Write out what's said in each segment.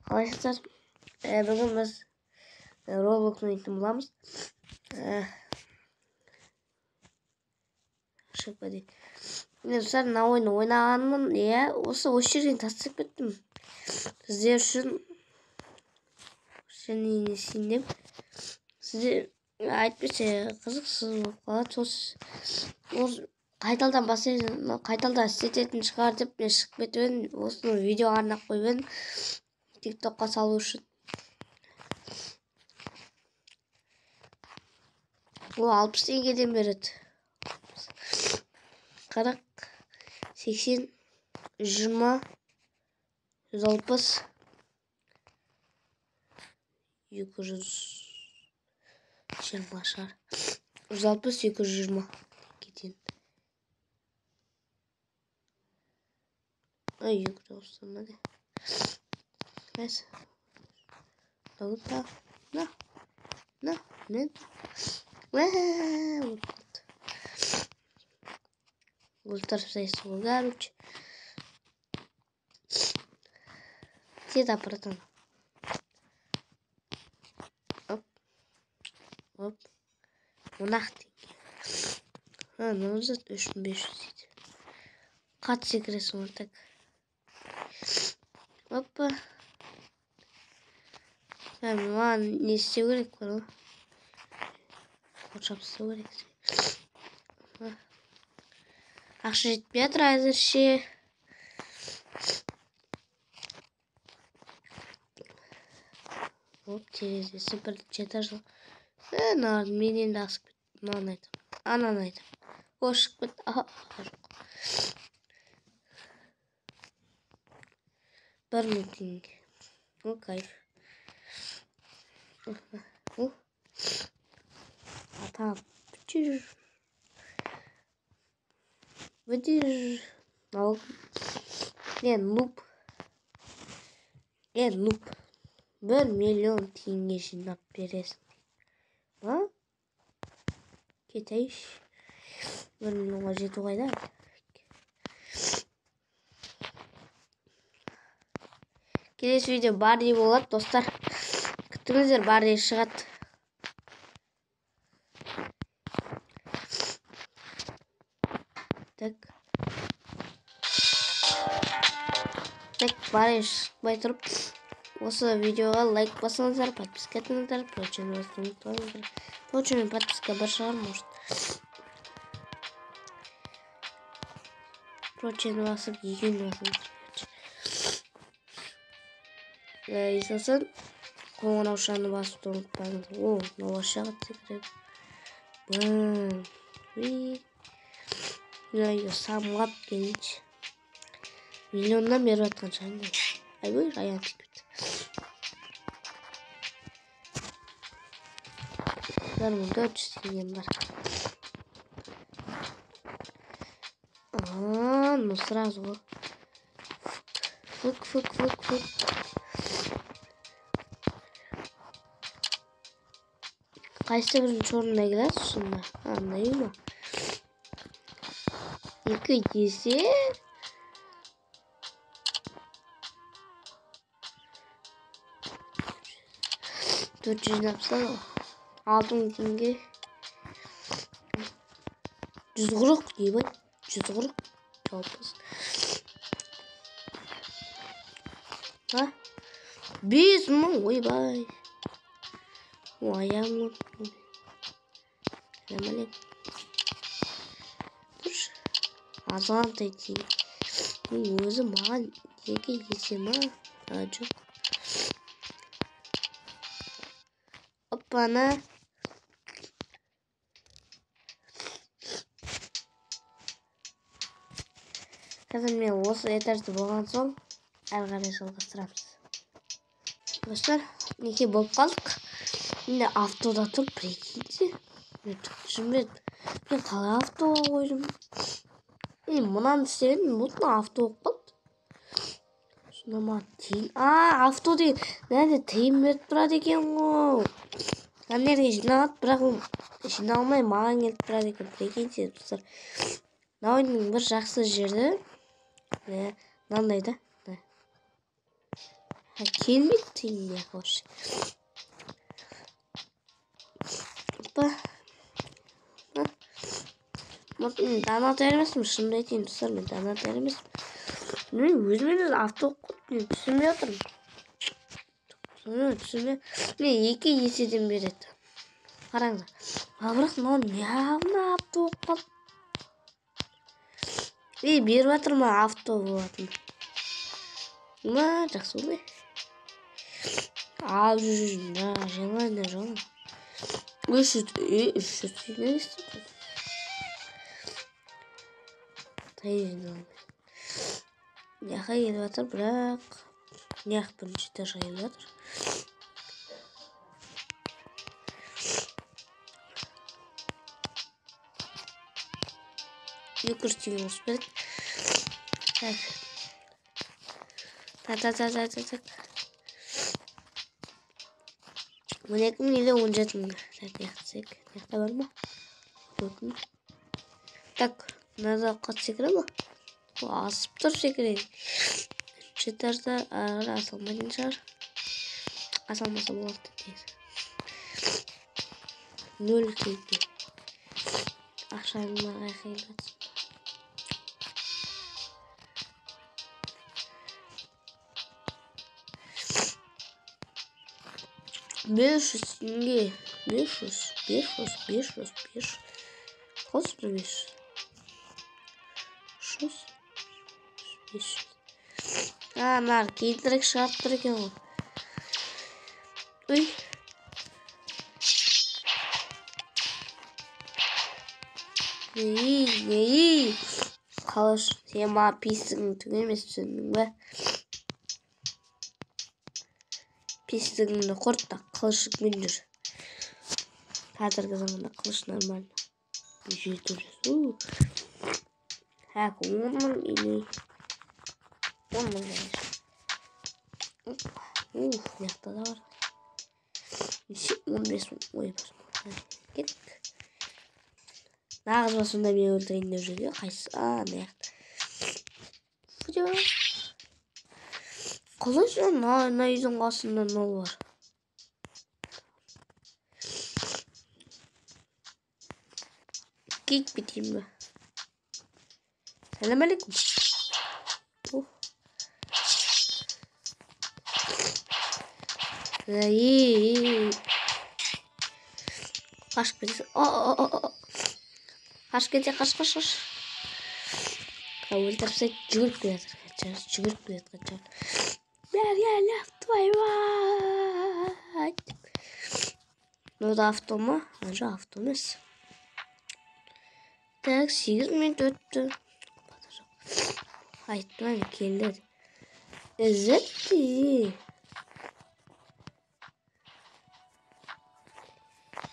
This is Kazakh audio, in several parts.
Қалайсыздар? Бүгін біз Roblox ойнайтын боламыз. Шықпа дейді. Мен достар мына ойынды ойнағанмын, иә, осы жерден тастап кеттім. Сіздер үшін не істейін деп. Сіздер әйтпесе қызықсыз болып қалады. Сол қайталдан бастайын, қайталдан істететін шығар деп мен шығып кетіп едім. Осыны видео арнап қойып едім TikTokқа салу үшін. Ол 60 теңгеден береді. 40, 80, 120, 160, 220 шығар. 160, 220 кетен. Ай, 290 ба де. Neyse. На, на, мен. Өлтіріп тастайсың ғой, короче. Тез аппаратан. Оп. Оп. 10 теңге. Мынау зат 3500 дейді. Қатты секіресің ғой, так. Опа. Маған не істеу керек бар ғой? Қоршап істеу керек. Ақша жетпей жатыр әзірше. Оп, терезесі бірінші этажда. Мынаны менен де асып кетті. Мынаны айтамын. Ананы айтамын. О, шығып кетті. Аха, жоқ. 1000 теңге. О, кайф. О. Атам. Выдержь. Нуб. Нуб. 1 миллион теңге жинап бересің. Ма? Кетейінші. 1 миллионға жету қайда? Келесі видео Барри болады, достар. Күтіңіздер, Барри шығады. Так. Так, Барри шықпай тұрып, осы видеоға лайк басыңыздар, подписка етіңіздер, прочее ұмытпаңыздар. Прочее подписка бір шығар, может. Прочее басып, екеуін басыңыздар. Сосын қоңыраушаны басып ұмытпаңыздар. О, мынау шығады секіреді. Мына самғап келейінші. Миллионнан беріп жатқан шығар. Айбай, аяғым тиіп кетті. 1400 теңгем бар. Ну сразу ғой. Фук, фук, фук, фук. Қайсы бірінші орында келеді сонда? Андай ма? 2 есе. Төрт жүз жинап тастады ғой. 6000 теңге. 140 дейбай. 140. Жалпыз. А? 5000, ойбай. Аяғым ұрып. Тұршы. Азғантай теңге. Өзі маған 2 есе ма? Жоқ. Оппана. Қазір мен осы этажды болған соң әрі қарай жалғастырамыз. Достар, неге болып қалдық? Мен автода тұр, прикиньте. Мен түсінбедім. Мен қалай автоға қойдым? Мен мынаны істеп едім, бұны авто болып қалды. Сонда маған тиын. Авто деген мына тиын беріп тұрады екен ғой. Ана жерге жиналады, бірақ ол жиналмай маған келіп тұрады екен. Прикиньте, достар. Мына ойынның бір жақсы жері, Мынандай да. Келмейді тиын вообще. Опа. Может, мен донат емеспін, шынымды айтайын, достар, мен донат емеспін. Мен өзімен өзі авто қойып, мен түсінбей отырмын. Түсінбей. Мен 2 еседен береді. Қараңыздар. А бірақ мынау неғып авто болып қалды? Ей, беріп жатыр ма авто болатын? Ма, жақсы болды. Алып жүр, мына желание жоқ. 300, 300 теңге істеп. Мынақа келіп жатыр, бірақ мына бірінші этажға келіп жатыр. 200 теңге қосып береді. Так. Так, так, так, так, так. 12 мың или 17 мың. Так, мына жақта бар ма? 4 мың. Так, мынада қатты секіре ма? Асып тұр секіреді. Үшінші этажда ары аса алмайтын шығар. Аса алмаса болады негізі. 0 теңге. Ақшаның бәрі қайда жатыр? 500 теңге. 500, 500, 500, 500. Қосып 500. 300, 500. А, мына кейінірек шығарып тұр екен ғой. Ой. Ей, қалыш, сен маған писігің түк емес, түсіндің бе? Писігіңді құрт та қылышыңмен жүр. Қазіргі заманда қылыш нормально. 700. Так, 10 мың или 10 мың конечно. Уф, мына жақта да бар. 15 мың. Ой, кеттік. Нағыз ба сонда мен өлтірейін деп жүрген қайсысы? А, мына жақта. Қалай сонда мына үйдің қасында нол бар? Киіп кетейін бе? Сәлем алейкум. Ей, қашып кетесің. Қашып кете, қаш, қаш, қаш. Өлтіріп тастайды, жүгіріп келе жатыр. Жүгіріп келе жатқан шығар. Бәрі твою мать. Мынау да авто ма? Жоқ, авто емес. Так, 8 минут өтті. Айттым, келді. Ізетті.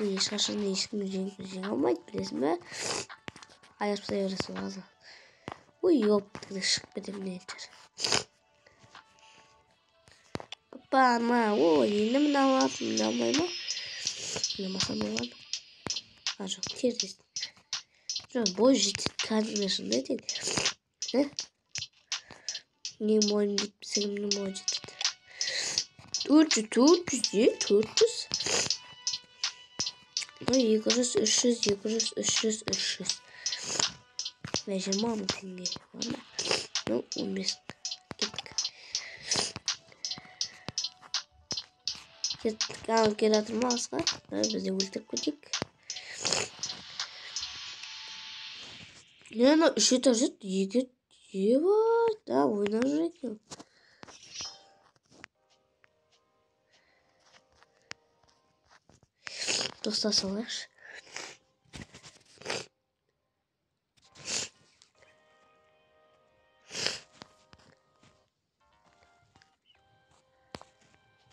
Ешқашан ешкім жеңе алмайды, білесің бе? Аяп тастай бересің қазір. Ой, ёп, шығып кетемін деген шығар. Опа, ана, о, енді мына алады, мына алмай ма? Мына алмаса болады. А, жоқ, тердесін. Жоқ, бой жетеді, кәдімгі шынымды айтайын. Не мойын жетпесе, кімнің бойы жетеді? 400, 400, 400. 200, 300, 200, 300, 300. 20 мың теңге. Ну, 15. Кеттік. Кеттік. Ал, келе жатыр ма алысқа? Біз де өлтіріп кетейік. Не, ана 3 этаж еді, 2 ебать, да, ойнап жүр екен. Тоста салайықшы.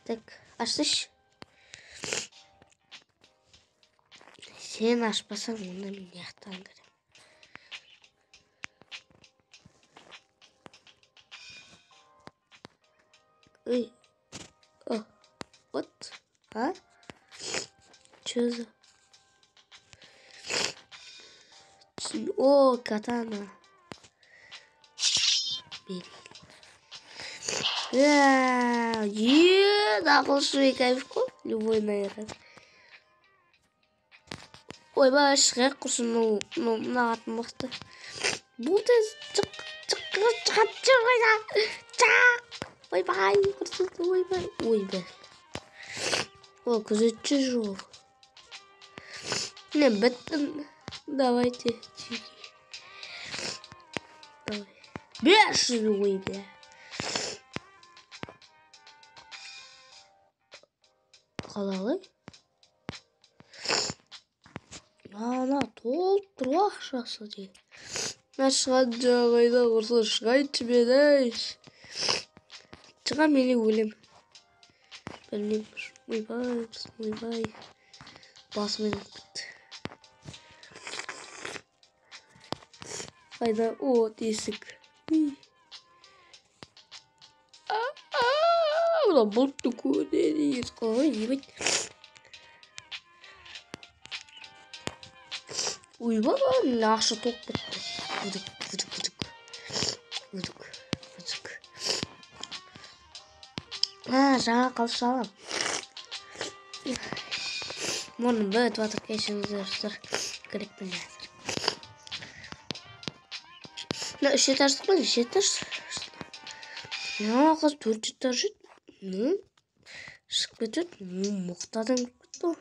Так, ашсайшы. Сен ашпасаң, онда мен жақтан кіремін. Ой, о, вот, а? Чё за? О, катана. Бери. Е, қылышымен кайф қой, любой наверное. Ойбай, шығайық құрсын, мына атын мықты. Бұл тез шық, шық, шық, шық, шық. Ойбай, құрсын, ойбай, ойбай. О, күзетші жоқ. Не, біттім. Давайте. Давай. 500, ой, бля. Қалай? Ана толып тұр ғой ақшасы деген. Мына шығады жағайда құрсын, шығайыншы мен, ей. Шығам или өлем. Білмеймін. Ойбай, ойбай. Басым айналып кетті. Қайда? О, тесік. Мына бұлтты көреді. Ой, ебать. Ойбай, мына ақша толып кетті. Выдық, выдық, выдық. Выдық, выдық. А, жаңа қылыш аламын. Мұрным бітіп жатыр, кешіріңіздер, достар. Керек пен қазір. Мына 3 этаждық па, неше этаж? Мына қыз 4 этаж еді. Ну, шығып кетеді. Ну, мықты адам кіріп кетті ғой.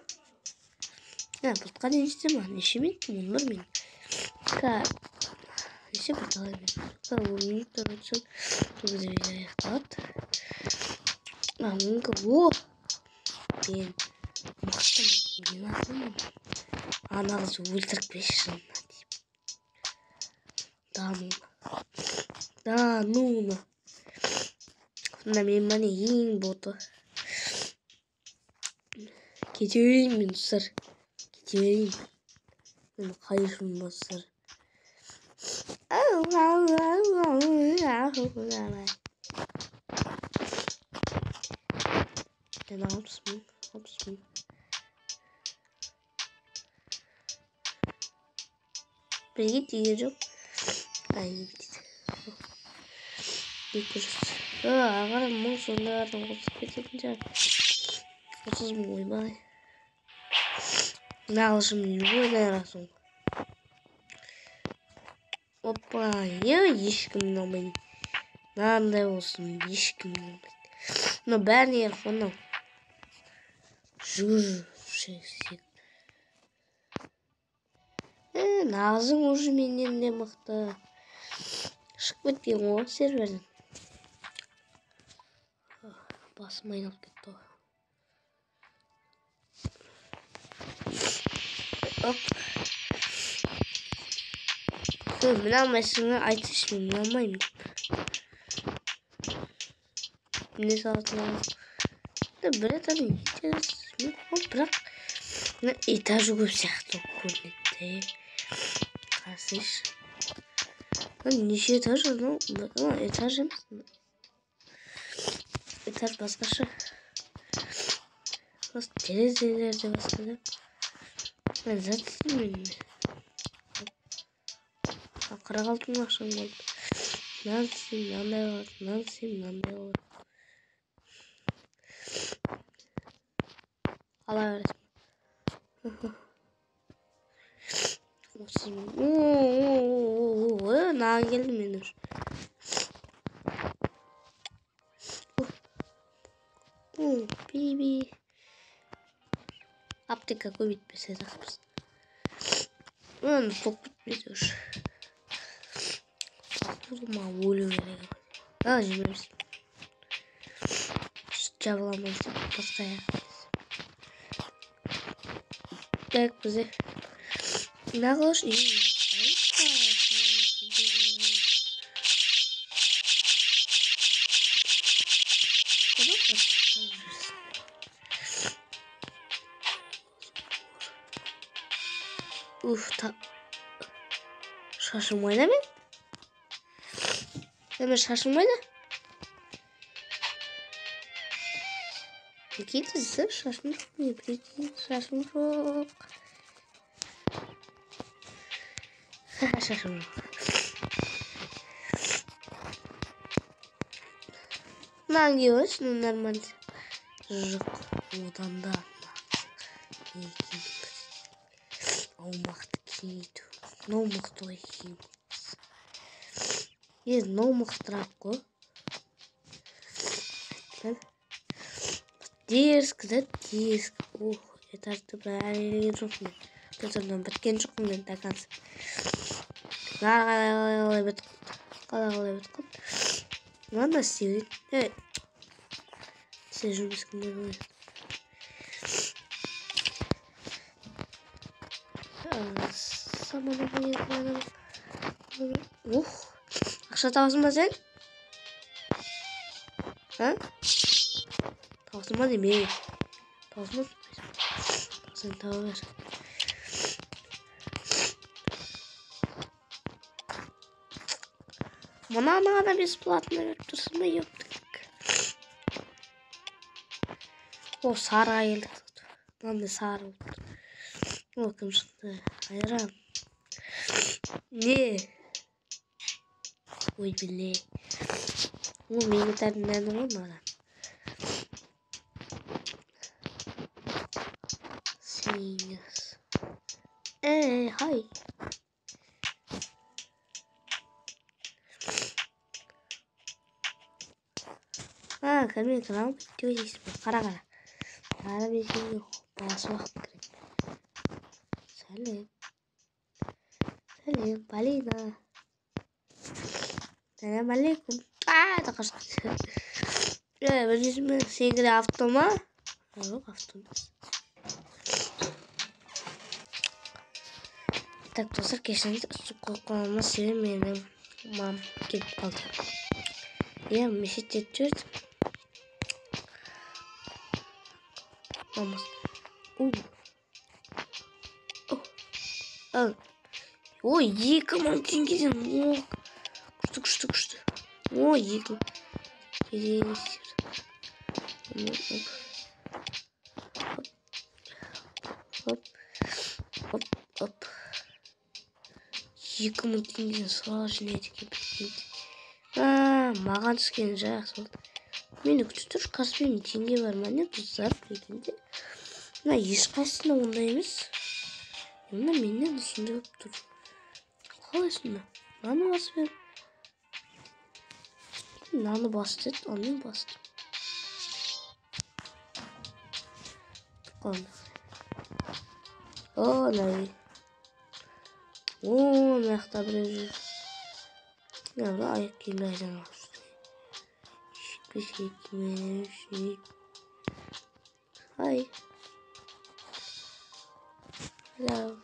Ә, бұлтқа дейін жете ма? Неше минут? 11 минут. Неше бірталай минут. 10 минуттар өтсін. Сол кезде видео аяқталады. А, мүмкін. О! Мен мықтымын. Мен ақылмын. Ана қыз өлтіріп кетші шынына дейіп. Да ну. Да ну. Мына мен міне ең боты. Кете берейін мен, достар. Кете берейін. Мен қайшым достар. Мен 60 мың, 60 мың. Бізге тиген жоқ. Ай, дейді. 200. Ары қарай мың сондайлардан қосып кететін шығар. 30 мың, ойбай. Мына қылышым любой айырасың. Опа, ешкім ұнамайды. Мынандай болсын, ешкім ұнамайды. Мына бәріне керек қой мынау. Жүгір, сен. Нағызың уже менен де мықты. Шығып кеткен ғой серверден. Басым айналып кетті ғой. Оп. Міне алмайсың, айтшы, мен міне алмаймын деп. Міне салатын аламын. Бір этаж, екі этаж, бірақ мына этажы көп сияқты көрінеді. Қарасайшы. Неше этаж? Анау этаж емес. Этаж басқаша. Осы терезелер де басқа да. Мен зат істеймін. 46 мың ақшам болды. Мынаны істеймін, мынандай болады, мынаны істеймін, мынандай болады. Ала бересің. 30 мың. Мынаған келдім мен уже. Би-би. Аптека көбейтпесе жақпыз. Оны толып кетпейді уже. Маған өлу керек. А, жібермес. Жабыламыз деп басқа аяқ. Так, бізде мына қылыш. Уф, та шашым қайда мен? Мен шашым қайда? Прикиньте, шашым жоқ. Не, прикинь, шашым жоқ. Шашым жоқ. Мынаны киіп алайыншы, ну нормально. Жоқ, одан да не киім? Аумақты кеңейту. Мынау мықты ғой, ең мықтысы. Енді мынау мықтырақ қой. Дерзкий, да, дерзкий. Ох, этажды бірақ келген жоқпын мен. Достар, біткен жоқпын мен до конца. Қалай қалай бітіп қалды. Қалай қалай бітіп қалды. Мынаны да істей берейін. Ей, істеп жүрмес кімдер болады. Ух, ақша табасың ба сен? А? Табасың ба деме? Табасың ба? Сен таба бер. Мынаны ғана бесплатно беріп тұрсың ба, ёптік. О, сарыға келдік. Мынандай сары болып тұр. О, кім шықты? Айран. Не? Ой, біле. О, менің этажымның әні ғой маған. Сегіз. Эй, хай. А, кірмей тұрамын. Дейсің бе? Қара, қара. Қара, мен сені басып уақыт керек. Сәлем. Сәлем, Полина. Сәлем алейкум. А, да қашып кетті. Е, білесің бе, сенікі де авто ма? Жоқ, авто емес. Так, достар, кешіріңіз, үсіп қойып қалғаныма, себебі менің мамам келіп қалды. Иә, мешітте жүрдім. Мамасы. У. Ой, 2000 теңгеден. О, күшті, күшті, күшті. О, 2000. Оп. Оп, оп. 2000 теңгеден сразу жинайды екен, прикиньте. А, маған түскен жақсы болды. Мені күтіп тұршы, Каспийде теңге бар ма, не, достар, прикиньте. Мына ешқайсысында ондай емес. Мына менен сондай болып тұр. Қалай сонда? Мынаны басып едім. Мынаны бас деді, ал мен бастым. О, мына О, мына жақта біреу жүр. Мына аяқ киімді қайдан алып жүр? Хай. Hello.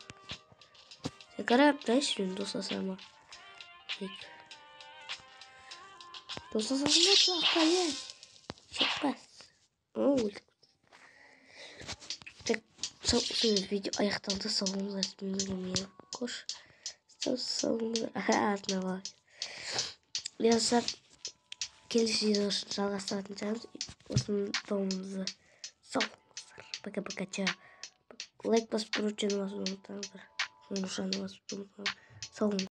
Сен қарап тұрайыншы, мен достасам ба? Достасам ба? Жоқ, иә. Шықпас. О, өлдік. Так, сол видео аяқталды. Сау болыңыздар. Мен қош. Сау болыңыздар. Артына қалай. Достар, келесі видео жалғастыратын шығармыз. Осының соңымызды. Сау болыңыздар. Пока-пока. Чао. Лайк басып, поручение басып ұмытпаңыздар. Қоңырауны басып ұмытпаңыздар. Сау болыңыздар.